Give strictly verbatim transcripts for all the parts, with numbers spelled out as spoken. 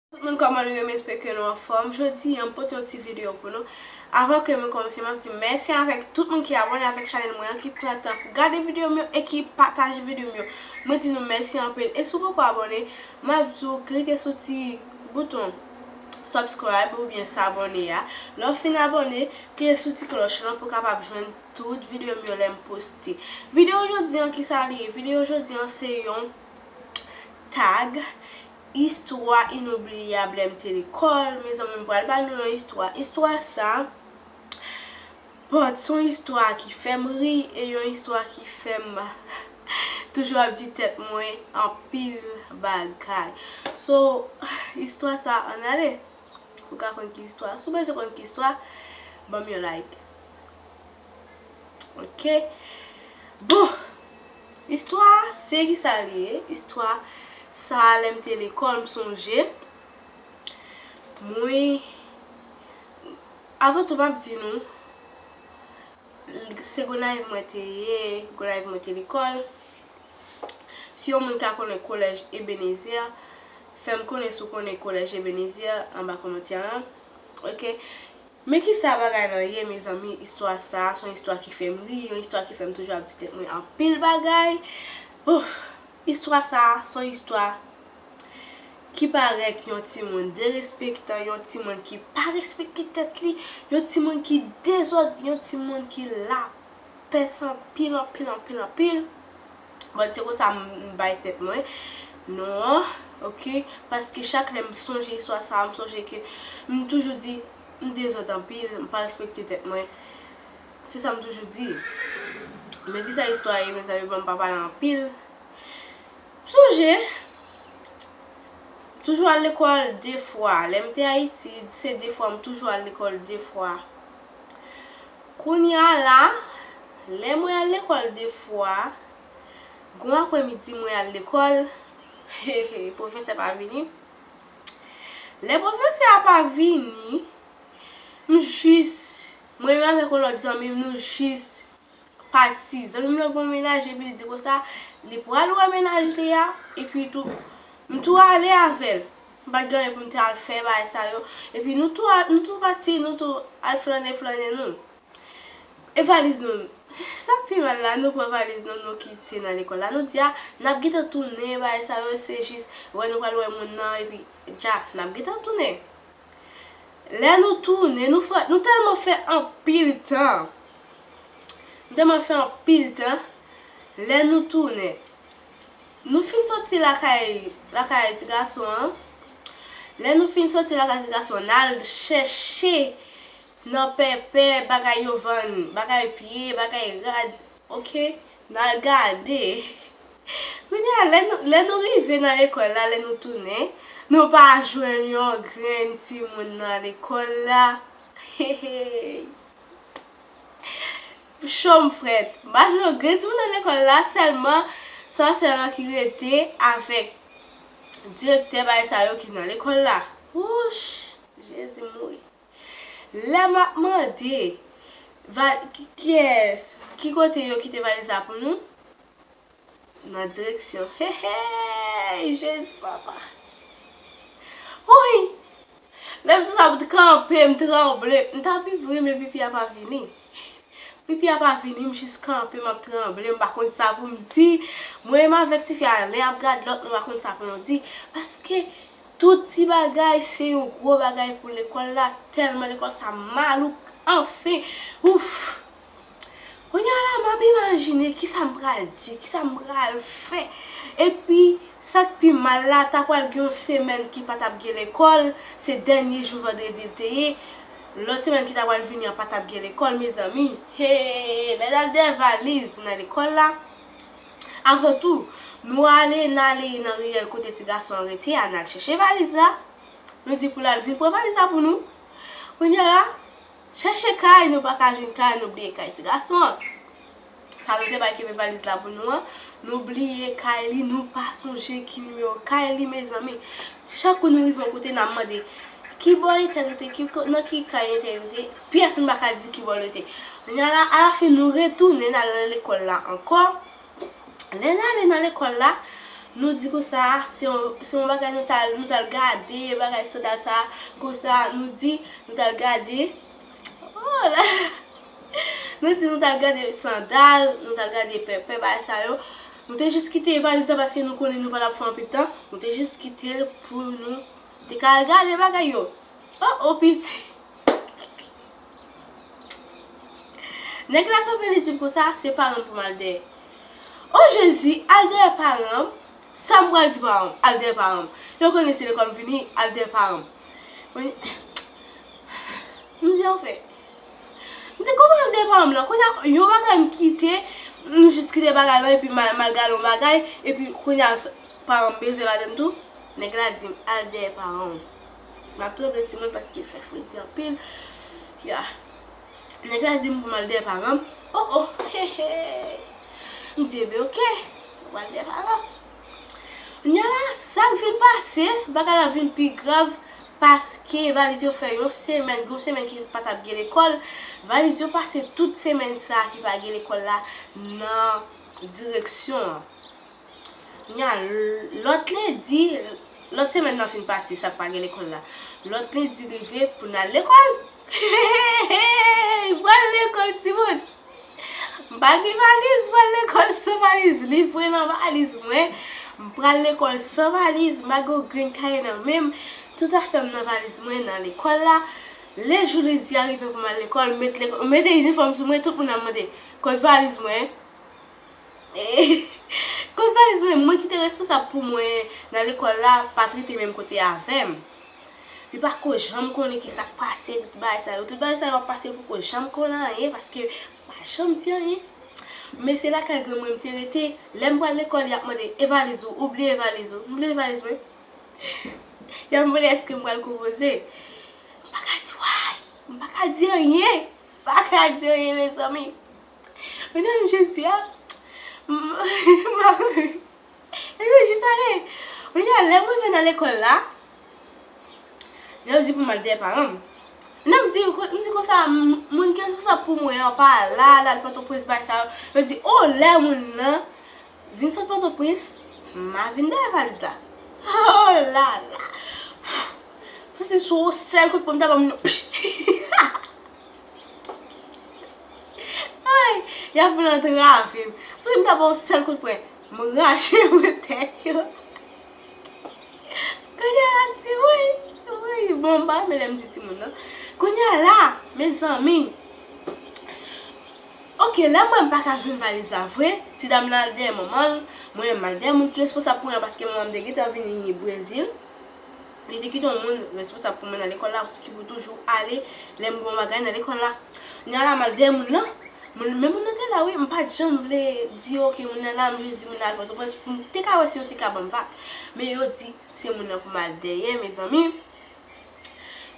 Tout moun, kòman nou ye? M espere ke nou anfòm. Jodi a, m pote yon ti videyo pou nou. Avan ke mwen kòmanse, m ap di mèsi avèk tout moun ki abòne avèk chanèl mwen an, ki pran tan pou gade videyo m yo e ki pataje videyo m yo. Mwen di nou mèsi anpil. E si w poko abòne, m ap di w klike sou ti bouton subscribe oubyen sabòne a. Lè w fin abòne, klike sou ti klòch lan pou w kapab jwenn tout videyo m yo lè m poste. Videyo jodi a, ki sa li ye? Videyo jodi a, se yon tag, istwa inoubliyab lè m te lekòl. Mezanmi, m pral ba nou yon istwa. Istwa sa, bon, se yon istwa ki fè m ri e yon istwa ki fè m toujou ap di tèt mwen anpil bagay. So, istwa sa, ann ale pou w ka konn ki istwa. Si w bezwen konn ki istwa, ban m yon like. Ok. Bon, istwa a, se ki sa li ye? Istwa sa, lè m te lekòl, m sonje. Mwen, avan tou, m ap di nou, se Gonayiv mwen te ye, Gonayiv mwen te lekòl. Si yon moun ka konnen kolèj Ebenezer, fè m konnen si w konnen kolèj Ebenezer anba kòmantè an. Ok. Men ki sa bagay lan ye, mezanmi? Istwa sa, se yon istwa ki fè m ri, yon istwa ki fè m toujou ap di tèt mwen anpil bagay. Ouf! Istwa sa, se yon istwa ki parèt yon timoun derespektan, yon timoun ki pa respekte tèt li, yon timoun ki dezòd, yon timoun ki lapès anpil, anpil, anpil, anpil. Bon, se konsa m, m bay tèt mwen non an, ok? Paske chak lè m sonje istwa sa, m sonje ke m toujou di m dezòd anpil, m pa respekte tèt mwen. Se sa m toujou di. Men ki sa istwa ye, mezanmi, bon, m pa pale anpil. M sonje, m toujou al lekòl de fwa. Lè m te Ayiti, se de fwa, m toujou al lekòl de fwa. Kounye a la, lè mwen al lekòl de fwa, gon aprèmidi mwen al lekòl, pwofesè pa vini. Lè pwofesè a pa vini, m jis, mwen menm avèk yon lòt zanmi m, nou jis pati. Zanmi m nan gon mennaj, epi li di konsa, li pral wè mennaj li a, epi tou, m tou ale avè l. M pa t gen anyen pou m te al fè bagay sa yo. Epi nou tou al, nou tou pati, nou tou al flannen, flannen nou. E valiz nou, sa k pi mal la, nou pran valiz nou, nou kite nan lekòl la. Nou di, a, n ap gentan tounen, bagay sa yo, se jis, wè, nou pral wè moun nan, epi, dja, n ap gentan tounen. Lè nou tounen, nou fè, nou tèlman fè anpil tan. Nou tèlman fè anpil tan. Lè nou tounen, nou fin soti lakay, lakay ti gason an. Lè nou fin soti lakay ti gason an, n al chèche nan pèpè, bagay yo vann, bagay pye, bagay rad, ok? N al gade. Kounye a, lè nou, lè nou rive nan lekòl la, lè nou tounen, nou pa jwenn yon grenn timoun nan lekòl la. Hey, hey. Cho m frèt. M pa jwenn yon grenn timoun nan lekòl la, sèlman sansè lan ki rete avèk direktè bagay sa yo ki nan lekòl la. Wouch, Jezi mouri. Lè m ap mande, va, ki, kiyès, ki kote yo kite valiz la pou nou? Nan direksyon. Hey, hey, Jezi papa. Woy! Lè m di sa, m t kanpe, m tranble. M t ap pipi, men pipi a pa vini. Pipi a pa vini, m jis kanpe, m ap tranble, m pa konn sa pou m di. Mwen menm avèk tifi a, lè y ap gade lòt, nou pa konn sa pou nou di. Paske tout ti bagay, se yon gwo bagay pou lekòl la, tèlman lekòl sa malouk, anfen, ouf! Kounye a la, m ap imajine kisa m pral di, kisa m pral fè. Epi, sa k pi mal la, ta pral gen yon semèn ki pa t ap gen lekòl, se dènye jou vandredi l te ye. Lòt semèn ki ta pral vini an pa t ap gen lekòl, mezanmi. Hey, lè n al dèyè valiz nan lekòl la. Avan tou, nou ale, n ale nan riyèl kote ti gason an rete a, n al chèche valiz la. Nou di pou l al vin pran valiz la pou nou. Kounye a la, chèche kay, nou pa ka jwenn kay, nou bliye kay ti gason an. Sa nou te bay kenbe valiz la pou nou an, nou bliye kay li, nou pa sonje ki nimewo kay li, mezanmi. Chak kou nou rive yon kote, n ap mande, ki bò entèl rete, ki ko-, nan ki kay entèl rete, pyès nou pa ka di ki bò l rete. Kounye a la, alafen, nou retounen, n al nan lekòl la ankò. Lè n ale nan lekòl la, Nou di konsa, se yon, se yon bagay nou t al, nou t al gade, bagay sandal sa, konsa, nou di, nou t al gade. Oh la! Nou di nou t al gade sandal, nou t al gade pèpè, bagay sa yo. Nou te jis kite valiz la paske nou konnen nou pa t ap fè anpil tan. Nou te jis kite l pou nou te ka al gade bagay yo. Oh, oh, piti. Nèg la kanpe, li di m konsa, se paran m pou m al dèyè. O Jezi, al dèyè paran m. Sa m pral di paran m, al dèyè paran m. Yo konnen se lekòl m vini, al dèyè paran m. Mwen, m di anfen. M di, kòman al dèyè paran m lan? Kounye a, yon bagay m kite, m jis kite bagay lan, epi m al, m al gade yon bagay, epi kounye a, s- paran m bezwen ladann tou. Nèg la di m, al dèyè paran w. M ap tranble timoun paske fè fredi anpil. Ya. Nèg la di m pou m al dèyè paran m. Oh, oh, he, he. M di, ebyen, oke. Mwen al dèyè paran m. Kounye a la, sa k vin pase, bagay la vin pi grav, paske valiz yo fè yon semèn, gwo semèn ki pa t ap gen lekòl. Valiz yo pase tout semèn sa a ki pa gen lekòl la nan direksyon an. Kounye a, lòt lendi, lòt semèn nan fin pase, sa k pa gen lekòl la. Lòt lendi rive pou n al lekòl. Pral lekòl, timoun. M pa gen valiz, pral lekòl san valiz. Liv mwen nan valiz mwen. M pral lekòl san valiz. M pa gen yon grenn kaye nan men m. Tout afè m nan valiz mwen nan lekòl la. Lè jou lendi a rive pou m al lekòl, m met lekòl, m mete inifòm sou mwen, tout moun ap mande, kot valiz mwen? Kot valiz mwen? Mwen ki te responsab pou mwen nan lekòl la, pa t rete menm kote avè m. Li pa ko janm konnen ki sa k pase, tout bagay sa yo. Tout bagay sa yo ap pase, li poko janm konnen anyen, paske li pa janm di anyen. Men se lakay granmwen m te rete. Lè m pral lekòl, y ap mande, e valiz ou? Ou bliye valiz ou? M bliye valiz mwen. Y ap mande èske m pral konpoze. M pa ka di way. M pa ka di anyen. M pa ka di anyen, mezanmi. Menm jodi a, m, m, m jis ale. Kounye a, lè m rive nan lekòl la, yo di pou m al dèyè paran m. Non, m di, m di konsa, m, moun ki responsab pou mwen an pa la, l al Pòtoprens, bagay sa yo. Yo di, o, lè moun nan vin sot Pòtoprens, m a vin dèyè valiz la. Oh la la! Santi sou yon sèl kout pwen m ta ban m yon. Ay, y ap vin antrave m. Santi m ta ban yon sèl kout pwen. M rache mwen tèt yo. Kounye a la di, wi, wi, bon, m pa renmen lè m di timoun nan. Kounye a la, mezanmi, oke, lè mwen m pa ka jwenn valiz la vre, ti dam nan al dèyè manman l, mwen menm m al dèyè moun ki responsab pou mwen paske manman m te gentan vini Brezil. Li te kite yon moun responsab pou mwen nan lekòl la ki pou toujou ale lè m gen yon bagay nan lekòl la. Kounye a la, m al dèyè moun nan. Moun, men moun nan te la, wi, m pa t janm vle di, oke, moun nan la, m jis di moun nan al Pòtoprens pou m te ka wè si yo te ka ban m vag. Men yo di se moun nan pou m al dèyè, mezanmi.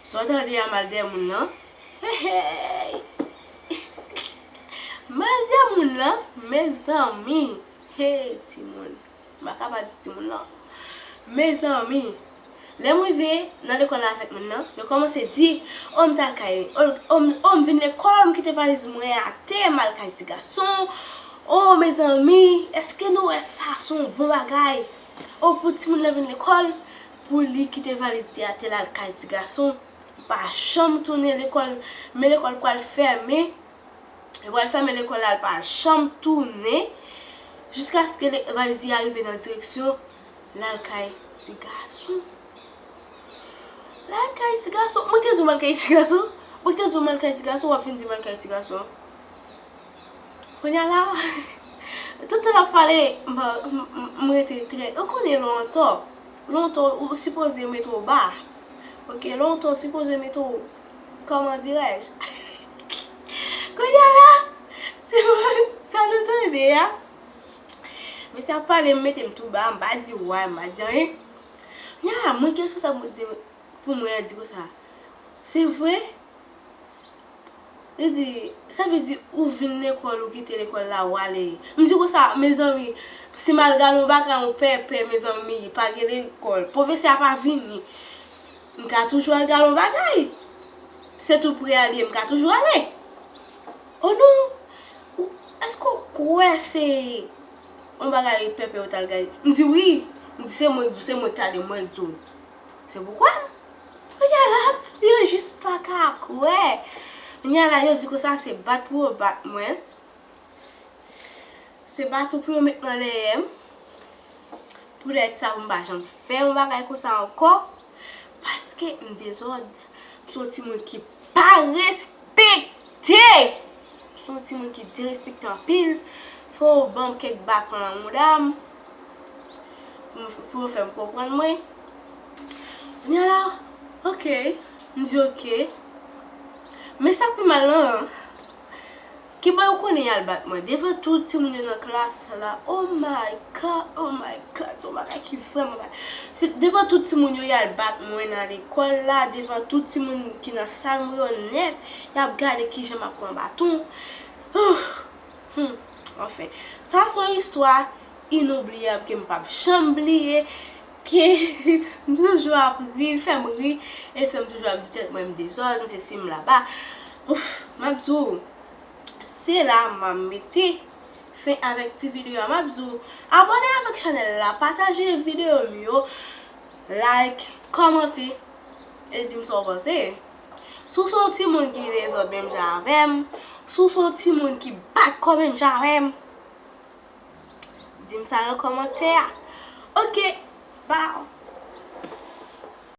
Sa w tande a, m al dèyè moun nan. Hey, hey! M al dèyè moun nan, mezanmi. Hey, timoun. M pa ka pa di timoun nan. Mezanmi, lè m rive nan lekòl la avèk moun nan, yo kòmanse di, o, m t al kay, o, o, m, o, m vin lekòl, m kite valiz mwen atè, m al kay ti gason. O, mezanmi, èske nou wè sa se yon bon bagay? O, pou timoun nan vin lekòl, pou li kite valiz li atè, l al kay ti gason. Li pa janm tounen lekòl, men lekòl pral fèmen. Li pral fèmen lekòl la, li pa janm tounen. Jiskaske le, valiz li arive nan direksyon, l al kay ti gason. L al kay ti gason. Mwen te di w m al kay ti gason. Mwen te di w m al kay ti gason, w ap vin di m al kay ti gason. Kounye a la, tout tan l ap pale, m, m, m, m rete trè. Ou konnen lontan, lontan, ou sipoze mete w ba. Oke, lontan, ou sipoze mete w, kòman dirèj? Kounye a la, se sa nou tande a. Mesye ap pale, m mete m tou ba, m pa di way, m pa di anyen. Kounye a la, moun ki responsab pou di, pou mwen an di konsa, se vre? Li di, sa vle di ou vin lekòl, ou kite lekòl la, ou ale. M di konsa, mezanmi, si m al gade yon bagay, yon pèpè, mezanmi, pa gen lekòl. Pwofesè a pa vini. M ka toujou al gade yon bagay. Se tou pre a l ye, m ka toujou ale. O non, ou, èske w kwè se yon bagay pèpè yo t al gaye. M di wi. M di se mwen k di w, se mwen k ta di w, mwen k di w. Se poukwa m. Kounye a la, yo jis pa ka kwè. Kounye a la, yo di konsa se bat pou yo bat mwen. Se baton pou yo met nan dèyè m. Poutèt sa pou m pa janm fè yon bagay konsa ankò. Paske m dezòd. M se yon timoun ki pa respekte. M se yon timoun ki derespekte anpil. Fò w ban m kèk baton nan mouda m. Pou m, pou yo fè m konprann mwen. Kounye a la, ok. M di ok. Men sa k pi mal lan, Kiba yo konnen y al bat mwen devan tout timoun yo nan klas la. Oh my God, oh my God, se yon bagay ki vrèman mal. Se devan tout timoun yo y al bat mwen nan lekòl la, devan tout timoun ki nan sal mwen yo nèt, y ap gade kijan m ap pran baton. Hmm, anfen, sa se yon istwa inoubliyab ke m p ap janm bliye, ke m toujou ap ri, l fè m ri, e l fè m toujou ap di tèt mwen m dezòd, m sesi m laba. Ouf, m ap di w, se la m ap mete fen avèk ti videyo a. M ap di w, abòne avèk chanèl la, pataje videyo m yo, like, kòmante, e di m sa w panse. Si w se yon timoun ki dezòd menm jan avè m, si w se yon timoun ki bat kò menm jan avè m, di m sa nan kòmantè a. Ok, bye.